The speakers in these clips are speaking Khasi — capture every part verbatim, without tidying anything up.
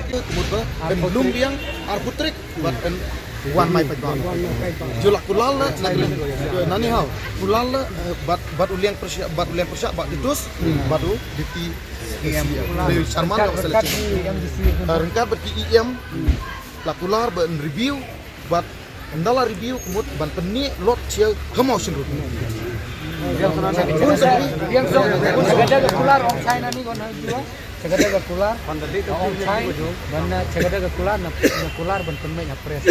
Kumut ba em lum biang arphew tarik bad em wan mai paidbah. Ju la kular la na nani haw. Kular la, eh, bad bad u liang pyrshah bad u liang pyrshah bad Titus bad u D T C M. Chairman ka selection. Ryngkat bad ki E M la kular ba yn review bad ynda la review kumut ban pynmih lot sha ha Mawshynrut. Biang song, biang song. Chakada ka kular ong China ni kon ha jua. Chakada ka kular ong China ban na chakada ka kular na, na kular ban pynmih ha press.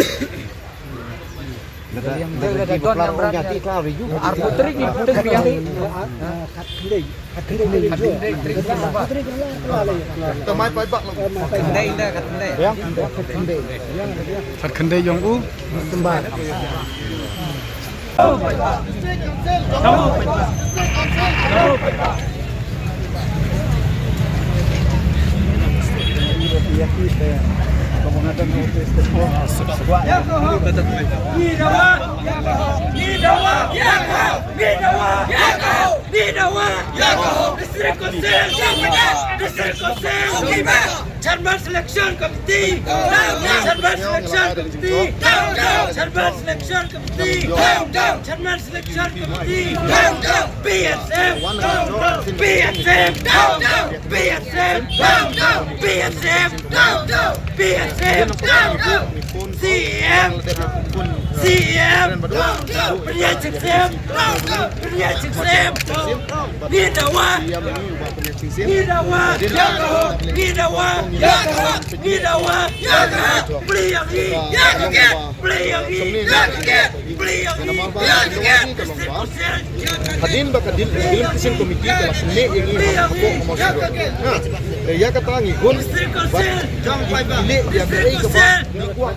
Biang song da don yang berat. Ar putri ni putri biang. Tamai paidbah. Khatkhyndai jong u. Chairman Selection Committee. Chairman Selection Committee. Chairman Selection Committee. Chairman Selection Committee. P S M. P S M. P S M. P S M. C M. C M. Pynïaid Sing Sem. Pynïaid Sing Sem. Ngi dawa. Ngi dawa. Ngi dawa. Ngi dawa. Plie ïa ngi. Plie ïa ngi. Plie ïa ngi. Hadien ba ka Delimitation Committee ka la pynlong ïa ngi ha ka pok ka mos. Ha. Ïa kata ngi hun ba ngi leh ïa kaei kaba ngi kwah.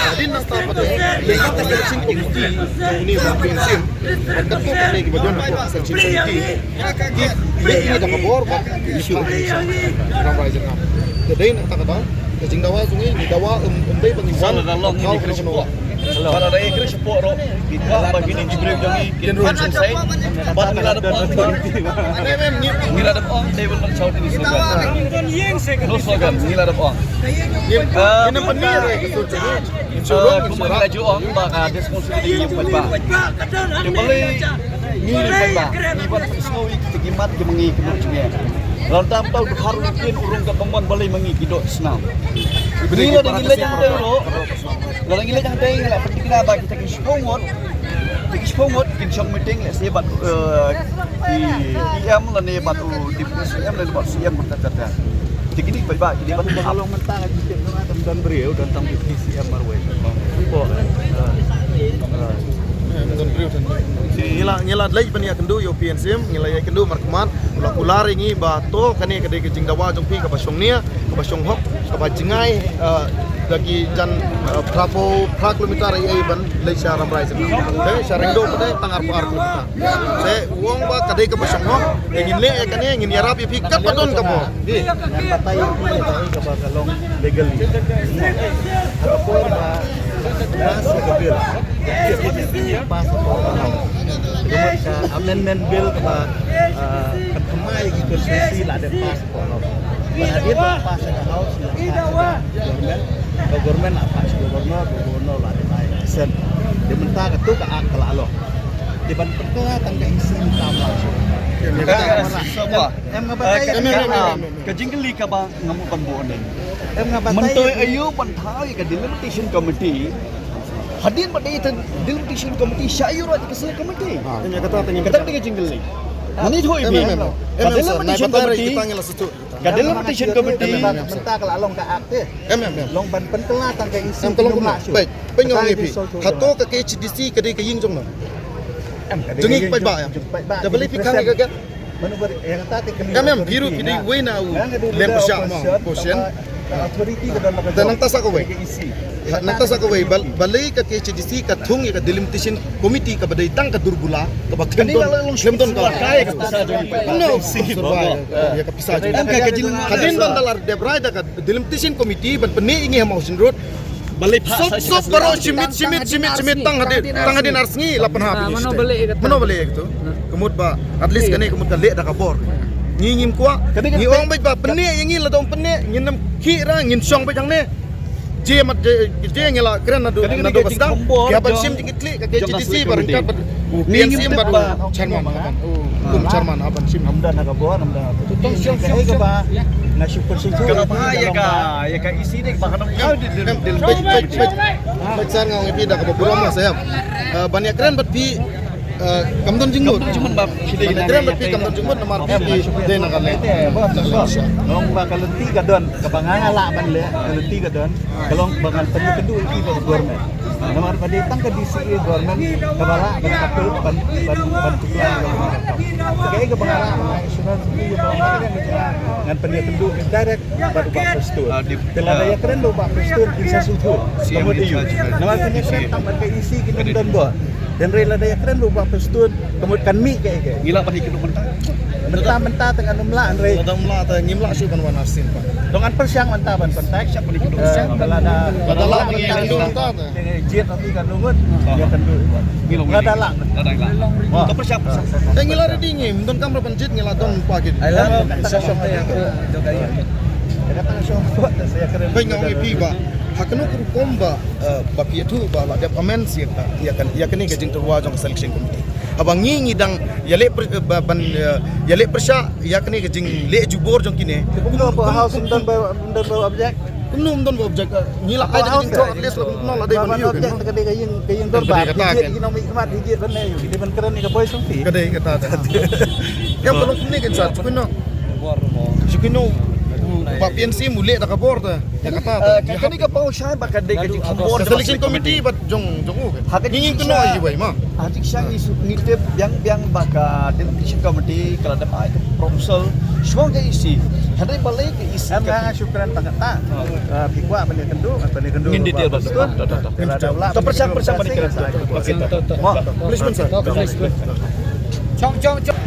Hadien nangta pat leh ka selection committee jong une u P N C M. Bad katto katne kiba don hapoh selection committee ki leh ïa ka bor bad ki issue. Ram Rai Jyrngam. Te dei nangta kata ka jingdawa jong ngi, ngi dawa ym ym dei ba ngi wan. Sa la long ngi kri shapoh. Sa la dei kri shapoh ruh ngi kwah ba kine ki briew jong ngi kin run sensei. Bad ngi la dep ong. Ngi la dep ong dei ban ban shout ini slogan. No slogan, ngi la dep ong. Ngim ngim pynmih re ka sur jong ngi. Kumba ngi la ju ong ba ka responsibility ngi paidbah. Te balei ngi paidbah ngi ban pynsngew ïa kita ki mat ki ma ngi ki mat jingeh. Lada ym tau dkhar lutien u rung ka bamon balei ma ngi ki doh snam. Ngi lada ngi leit hangtei ruh, lada ngi leit hangtei ngi la pynthikna ba kita ki shiphew ngut, kita ki shiphew ngut kin shong meeting lehse bad, eh, ki E M lane bad u Deputy C M lane bad C M mynta mynta. Te kine paidbah kine ban ka long mynta ka jingtip jong nga, don briew don tang Deputy C M marwei. Ko. Ngi la ngi la leit ban ïakynduh ïa u P N C M, ngi la ïakynduh markhmat, u la kular ïa ngi ba to kane ka dei ka jingdawa jong phi kaba shongnia, kaba shonghok, kaba jngai, eh, da ki jan, eh, phra phew phra kilometer ei ei ban leit sha Rambrai jong ngi. Te sha Ringdo pat tang arphew ar kilometer. Te u ong ba ka dei kaba shonghok, te ngin leh ïa kane, ngin ïarap ïa phi katba don ka bor. Ngan batai ïa phi ïa kaei kaba ka long legally. Ha ka por ba pass ïa ka bill, pass ha por ba long. Ka amendment bill kaba, ah, kan thymmai ïa ki constituency la dep pass ha por long. Ba hadien ba pass ha ka House, la pass ha ka government, ka government la pass ha ka governor, ka governor la dep ai assent. Te mynta kato ka act ka la long. Te ban pynkylla tang ka E C mynta ba. Em nga batai. Ka jingkylli kaba nga mut ban buh hangne. Em nga batai. Myntoi aïu ban thaw ïa ka delimitation committee? Hadien ba dei ta delimitation committee sha aïu ruh ka select committee? Kata ka dei ka jingkylli. Mane thaw ïa phi. Ka delimitation committee. Ka delimitation committee. Mynta ka la long ka act te. Em em em. Long ban pynkylla tang ka E C. Em ka long kumno? Peit, peit nga ong ïa phi. Hato ka K H A D C ka dei ka ïing jong no? Jong ngi paidbah em. Te balei phi khang ïa ka gate? Em em, phi ruh phi dei uwei na u lem pyrshah ma, Hussein. Te nangta sa kawei. Nangta sa kawei, balei ka K H A D C ka thung ïa ka delimitation committee kaba dei tang ka dur bula kaba khlem don, khlem don ka. Ïa ka pisa jong ngi. Hadien ba ynda la dep rai da ka delimitation committee ban pynmih ïa ngi ha Mawshynrut. Balei pha sop sop baroh shimit shimit shimit shimit tang hadien tang hadien ar sngi la pynhap. Mano balei kata? Mano balei kata? Ka mut ba at least kane ka mut ka leh da ka bor. Ngi ngim kwah, ngi ong beit ba pyneh ïa ngi, lada ym pyneh ngin nym khih ra, ngin shong beit hangne. Je mat je, je ngi la kren naduh naduh ba sdang. Ki hap ban shim jingkitkhlieh ka K H A D C ba ryngkat bad u P N C bad u chairman. Kum chairman hap ban shim. Namda na ka bor, namda. Tong shong shong shong. Nga shu pun shu. Ka ba ïa ka ïa ka E C dei ba ka nang kau di. Bad sar nga ong ïa phi da kaba burom ma sayap. Eh, ban ïakren bad phi, eh, kam don jingmut. Kam don jingmut bad phi, ban ïakren bad phi kam don jingmut namar phi, phi dei na ka leng. Long ba ka lynti ka don, kaba nga nga lah ban leh, ka lynti ka don. Ka long ba ngan pynïakynduh ïa phi bad government. Namar ba dei tang ka D C A government kaba lah ban katut ban ban ban tuklar. Kaei kaba nga lah ban assurance ïa phi ba ngan pynïakynduh direct bad u Bah Prestone. Te lada ïakren bad u Bah Prestone, kin sa sngewthuh. Ka mut aiu? Namar kin ïakren tang bad ka E C kin ym don bor. Hynrei lada ïakren bad u Bah Prestone, ka mut kan mih kaei kaei. Ngi lah ban ïakynduh mynta. Mynta mynta te kan ym lah hynrei. Lada ym lah te ngim lah shuh ban wan arsien pa. Dang ngan pyrshang mynta ban contact. Pyrshang ban ïakynduh. Eh, lada lada lah ban ïakynduh mynta te. Jied ati kan lungut. Ïakynduh. Lada lah. Lada lah. Wah. Pyrshang pyrshang. Te ngi la ready ngi, ym don kam ra ban jied ngi la don pa ki. Ai la, mynta ka shong te. Bai nga ong ïa phi ba ha kano ka rukom ba, eh, ba phi ïathuh ba la dep amend ïa ka, ïa kan, ïa kane ka jingtyrwa jong ka selection committee. Haba ngi ngi dang ïaleh pyrshah, eh, ba ban, eh, ïaleh pyrshah ïa kane ka jingleh jubor jong kine. Kumno ba house ym don ba, ym don ba object? Kumno ym don ba object? Ngi la ai ka jingthoh at least la kumno la dei ban ïoh object ka dei ka ïing, ka ïing dorbar. Ki jied ki nongmihkhmat ki jied ban ne ïoh ki dei ban kren ïa ka boi song phi. Ka dei kata. Ïa ba long kumne kan sa kumno. Shu kino u Bah P N C mu leh da ka bor ta. Ïa kata ta. Kane ka paw shai ba ka dei ka jingkhum bor selection committee ba jong jong u. Ha ka ngi ngi kino ai wei ma. Ha ka jingshisha ngi tip biang biang ba ka demarcation committee ka la dep ai ka proposal shuwa ka E C. Hynrei balei ka E C ka shu kren tang kata. Phi kwah ban ïakynduh, ban ïakynduh. Ngin detail ba. Ta pyrshang pyrshang ban ïakynduh. Okey. Policeman sir. Chong chong chong.